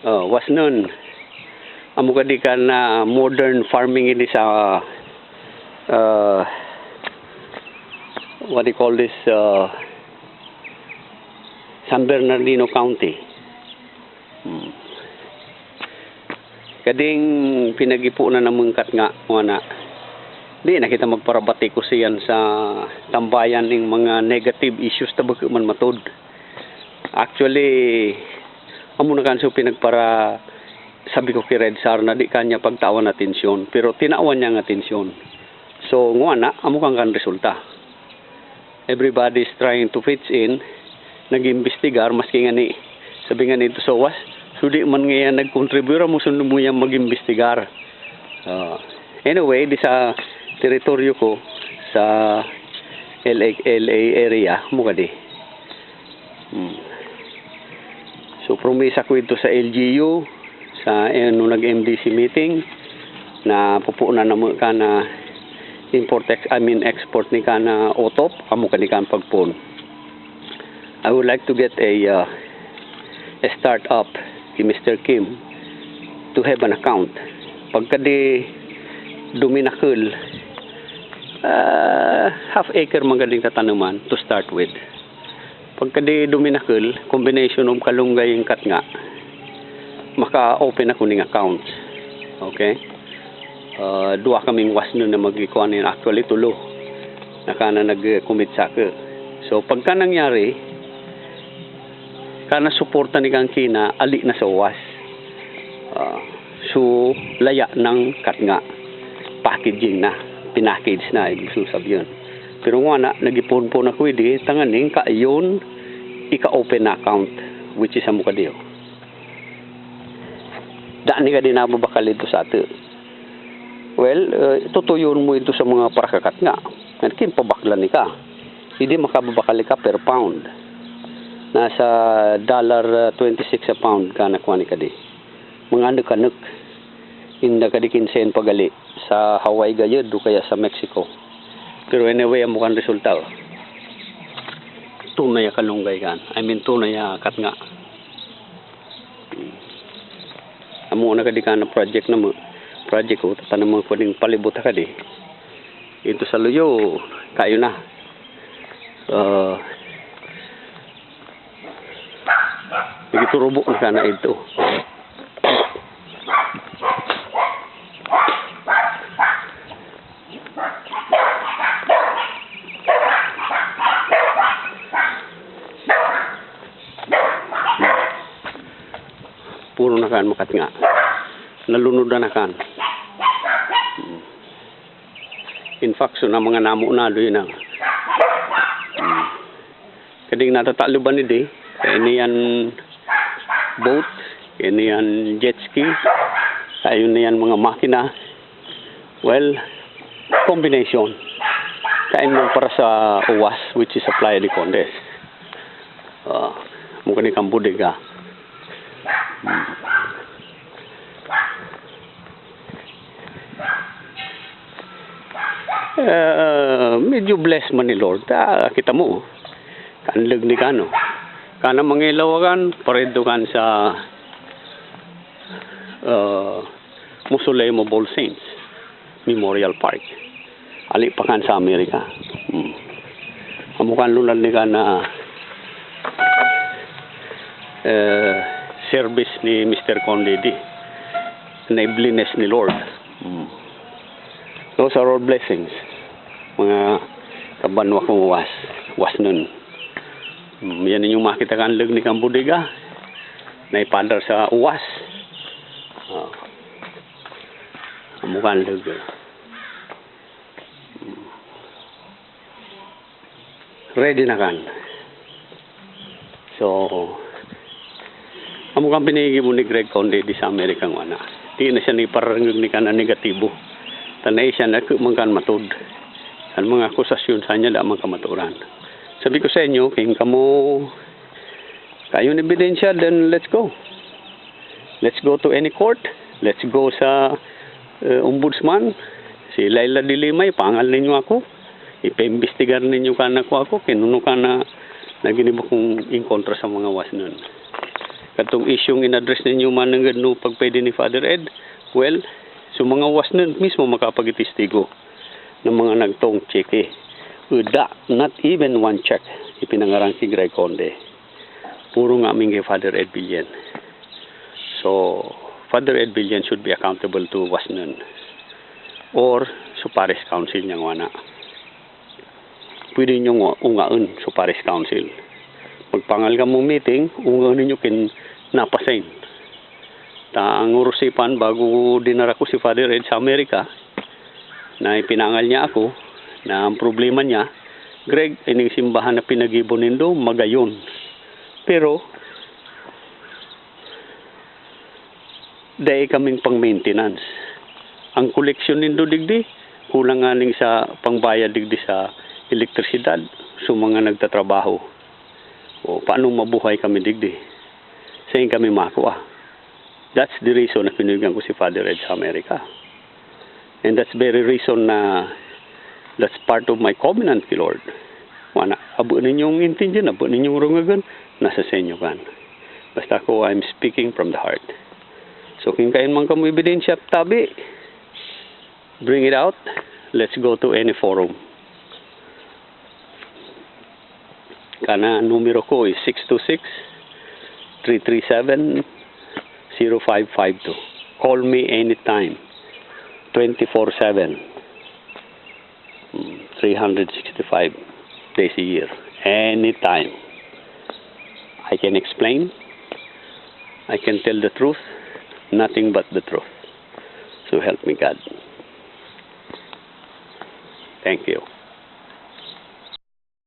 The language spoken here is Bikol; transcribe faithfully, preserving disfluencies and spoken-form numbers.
Oh, Wasnon. Amo kadi kan modern farming ini sa, ah, what do you call this, ah, San Bernardino County. Hmm. Kading pinag-ipunan namon katnga, ngona, di na kita magparabati ko siyan sa tambayan ning mga negative issues ta bako man matod. Actually, amo na kan so pinagpara-, sabi ko ki Red Sar na di kanya pagtawan atensyon, pero tinawan niya ang atensyon. So, ngona, amo kan kan resulta. Everybody is trying to pitch in, nag-imbestigar, maski ngani, sabi ngani ito sa was, so di man ngayon nag-contribute, amo sundo mo yang mag-imbestigar. Ah, anyway, di sa teritoryo ko, sa L A, L A area, amo kadi. Hmm. So, promisa ko ito sa L G U, sa, eh, nung nag-M D C meeting, na pupunan na mo ka na import ex-, I mean, export ni ka na otop, amo ka ni ka ang pagpon. I would like to get a, uh, a startup ki Mister Kim to have an account. Pagka di duminakel, ah, half acre man galing tatanuman to start with. Pagka di duminakel, combination of kalunggay and katnga, maka-open ako ning account. Okay? Ah, duwa kaming Wasnon na magikuan nin, actually, tulo. Naka na nag-commit sa ako. So, pagka nangyari, kana suporta ni kang kina, ali na sa was. Ah, so, laya ng katnga. Packaging na. Pinackage na, ibig sabihin. Pero ngona, nag-ipon-pon ako idi, tanganing kaiyon, ika-open na account, which is amo kadiyo. Da ni ka din nababakal ito sa ato. Well, eh, tutuyon mo ito sa mga parakakatnga. Nagkin pabaklan ni ka. Hindi makababakal ka per pound. Nasa dollar, ah, twenty-six a pound ka nakuha ni ka di. Mga anok-anok. Inda ka di kinsen pagali. Sa Hawaii gayod o kaya sa Mexico. Pero anyway, amo kan resulta, oh. Tunay a kalunggay kan. I mean, tunay a katnga. Amo na kadi kan project na mo. Project ko, tatanan mo pwedeng palibot na kadi. Ito sa luyo, kayo na. Ah, nagiturubo na ka na ito. Puro na kan makat nga. Nalunod na na kan. In fact, so na mga namo na, doy na. Hmm. Kading natataloban ni di, kaya niyan boat, kaya niyan jet ski, kaya niyan mga makina. Well, combination. Kaya mo para sa uwas, which is sa Playa de Condes. Ah, mukha ni kang bodega. Hmm. Ah, medyo blessed man ni Lord. Ah, kita mo, kanlog ni kano. Kana mangilaw kan, paredo kan sa, ah, Mausoleum of All Saints Memorial Park. Ali pa kan sa Amerika. Hmm. Amo kan lunad ni kan na, eh, service ni Mister Conde di. Na i-bless ni Lord. Hmm. Those are all blessings. Mga kabanwa kong was, was nun. Hmm, yan inyong makita kanlog ni kang bodega. Na ipadar sa uwas. Ah. Amo kanlog. Ready na kan. So, amo kan pinigibo ni Greg Conde di sa Amerika ngona. Di na siya ni parangag ni kan na negatibo. Tanay siya na man kan matod. Ang mga akusasyon sa niya, da man kamaturan. Sabi ko sa inyo, kung kamo kayo ng ebidensya, then let's go. Let's go to any court. Let's go sa, eh, ombudsman. Si Laila de Lima, ipangal ninyo ako. Ipaimbestigar ninyo kan ako, ako, kinuno ka na, na ginibo kong inkontra sa mga was nun. Katong isyung in-address ninyo mananggad no pagpwede ni Father Ed, well, so mga wasnan mismo makapagitistigo ng mga nagtong tseke. Uda, not even one check ipinangaran ki Greg Conde. Puro nga amin kay Father Ed Billen. So, Father Ed Billen should be accountable to wasnan or sa parish council niyang wana. Pwede ninyo unga-, ungaon sa parish council. Magpangal kamo meeting, ungaon ninyo kin napasign. Ta ang urusipan, bago dinara ko si Father Ed sa Amerika, na ipinangal niya ako, na ang problema niya, "Greg, ining simbahan na pinagibo nindo, magayon. Pero, dai kaming pang-maintenance. Ang koleksyon nindo digdi, kulang nganing sa pangbayad digdi sa elektrisidad, sa mga nagtatrabaho. O, paano mabuhay kami digdi? Sain kami makua?" That's the reason na kinuigan ko si Father Ed sa Amerika. And that's very reason na that's part of my covenant ki Lord. Wana, abo ninyong intindihan, abo ninyong rungagan, nasa sa inyo kan. Basta ako, I'm speaking from the heart. So, kin kain man kamo ebidensya, tabi. Bring it out. Let's go to any forum. Kana numero ko is six two six, three three seven, zero five five two. Call me anytime, twenty-four seven, mm, three hundred sixty-five days a year. Anytime. I can explain. I can tell the truth. Nothing but the truth. So help me God. Thank you.